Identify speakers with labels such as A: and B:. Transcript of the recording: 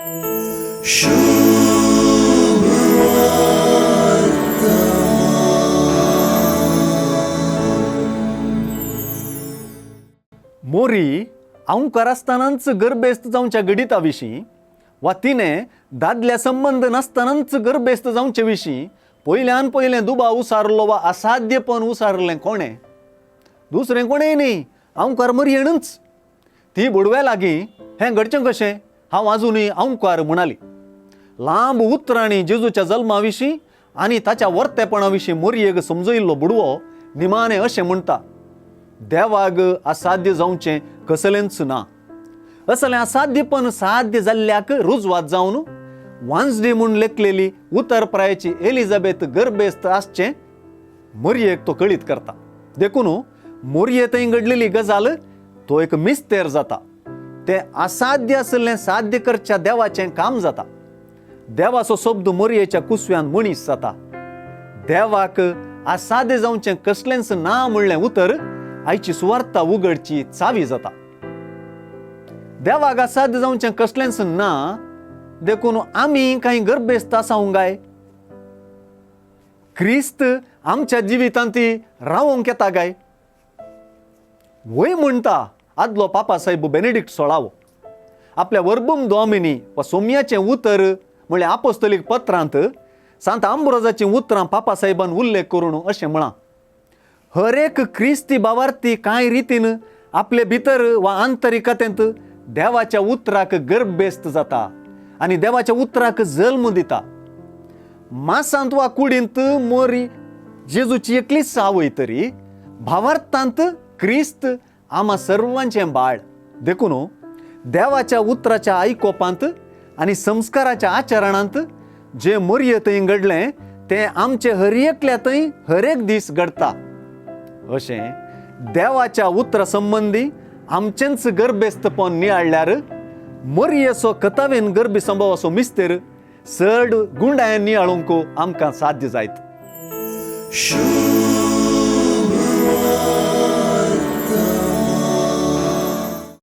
A: मोरी आंवकार आसतनाच गर्भेस्त जावच्या घडिता विशीं वा तिणें दादल्या संबंद नासतनाच गर्भेस्त जावचे विशीं पयल्यान पयलें दुबाव उसारलो वा असाध्यपण उसारलें कोणें? दुसरें कोणें न्ही, आंवकार मोरयेनूच. ती बुडव्या लागीं हें घडचें कशें हांव आजुनूय आंवकार म्हणाली. लांब उतरांनी जेजूच्या जल्मा विशीं आनी ताच्या वर्तेपणा विशीं मोरयेक समजयिल्लो बुडवो निमाणें अशें म्हणटा, देवाक असाध्य जावचें कसलेंच ना. असलें असाध्यपण साध्य जाल्ल्याक रुजवात जावन वांजडी म्हूण लेखलेली उतरप्रायची एलिझाबेथ गर्भेस्त आसचें मोरयेक तो कळीत करता. देखून मोरये थंय घडलेली गजाल तो एक मिस्तेर जाता. तें असाध्य आशिल्लें साध्य करच्या देवाचें काम जाता. देवाचो शब्द मोरयेच्या कुसव्यान मनीस जाता. देवाक असाध्य जावचें कसलेंच ना म्हणलें उतर आयची सुवार्ता उगडची चावी जाता. देवाक असाध्य जावचें कसलेंच ना देखून आमी कांय गर्भेस्त आसा काय? क्रिस्त आमच्या जिवितांत रावोंक येता काय? वय म्हणटा आदलो पापा साहेब बेनेडिक्ट सोळावो आपल्या वर्बम दोमिनी वा सोम्याचें उतर म्हणल्यार आपोस्तलीक पत्रांत सांत आंब्रोजाचीं उतरां पापा साहेबान उल्लेख करून अशें म्हळां, हर एक क्रिस्ती बावार्थी कांय रितीन आपले भितर वा आंतरिकतेंत देवाच्या उतराक गर्भेस्त जाता आनी देवाच्या उतराक जल्म दिता. मासांत वा कुडींत मोरी जेजूची एकलीच आवय तरी भावार्थांत क्रिस्त आमा सर्वांचें बाळ. देखून देवाच्या उतराच्या आयकोपांत आनी संस्काराच्या आचरणांत जे मोरये थंय घडलें तें आमचे हर एकल्या थंय हर एक दीस घडटा. अशें देवाच्या उतरा संबंदी आमचेंच गर्भेस्तपण नियाळ्ळ्यार मोरयेचो कथावेन गर्भी संभवाचो मिस्तेर चड गुंडायन नियाळूंक आमकां साध्य जायत.